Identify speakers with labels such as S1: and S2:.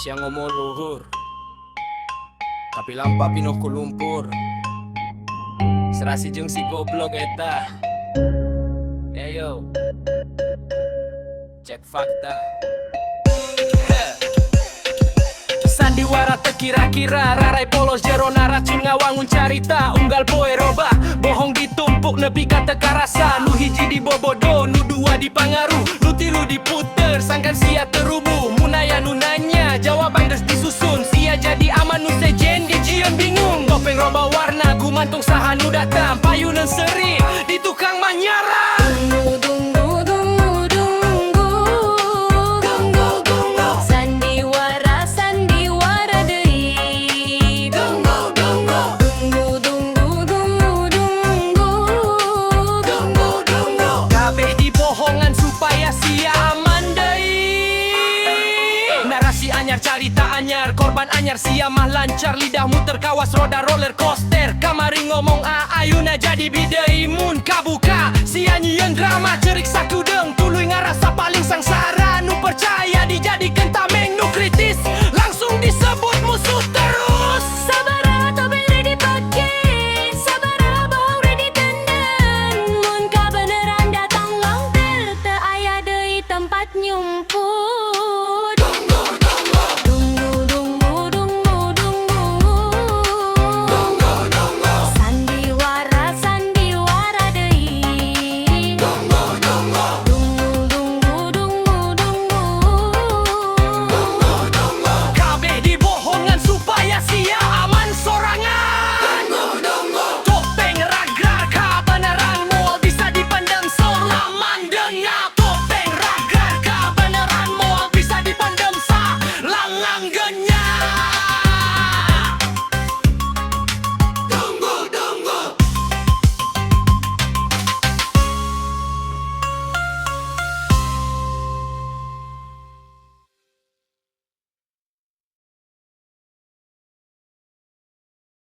S1: Sia ngomong luhur, tapi lampa pinuh ku lumpur. Serasi jeung si goblok eta. Ayo, cek fakta. Sandiwara teu kira-kira, rarai polos jerona racun, ngawangun carita unggal poe robah. Bohong ditumpuk nepi ka teu karasa. Nu hiji dibobodo, nu dua dipangaruh, nu tilu diputer sangkan sia terubu. Mun aya nu nanya, jawaban geus disusun. Sia jadi aman, nu sejen dijieun bingung. Topeng robah warna gumantung saha nu datang. Payuneun seuri di tukang mah nyarang.
S2: Tunggu, tunggu, tunggu, tunggu.
S1: Tunggu, tunggu.
S2: Sandiwara, sandiwara deui.
S1: Tunggu, tunggu.
S2: Tunggu, tunggu, tunggu, tunggu.
S1: Tunggu, tunggu. Kabeh dibohongan supaya sia aman deui. Narasi anyar, carita anyar, korban anyar, sia mah lancar. Lidah muter kawas roda roller coaster. Kamari ngomong A, ayeuna jadi B deui. Mun kabuka sia nyieun drama, cerik sakudeung, tuluy ngarasa paling sangsara. Nu percaya dijadikan tameng, nu kritis langsung disebut musuh terus.
S2: Sabaraha topeng rek dipake, sabaraha bohong rek ditenden. Mun kabeneran datang longter, teu aya deui tempat nyumput.
S1: Tunggu, tunggu.
S2: Tunggu, tunggu, tunggu, tunggu.
S1: Tunggu, tunggu.
S2: Sandiwara, sandiwara deui.
S1: Tunggu, tunggu.
S2: Tunggu, tunggu, tunggu, tunggu.
S1: Tunggu, tunggu. Kabeh dibohongan supaya sia aman sorangan. Tunggu, tunggu. Topeng ragrar kabeneran moal bisa dipendem salamandena. Topeng ragrar kabeneran moal bisa dipendem salanganggenya.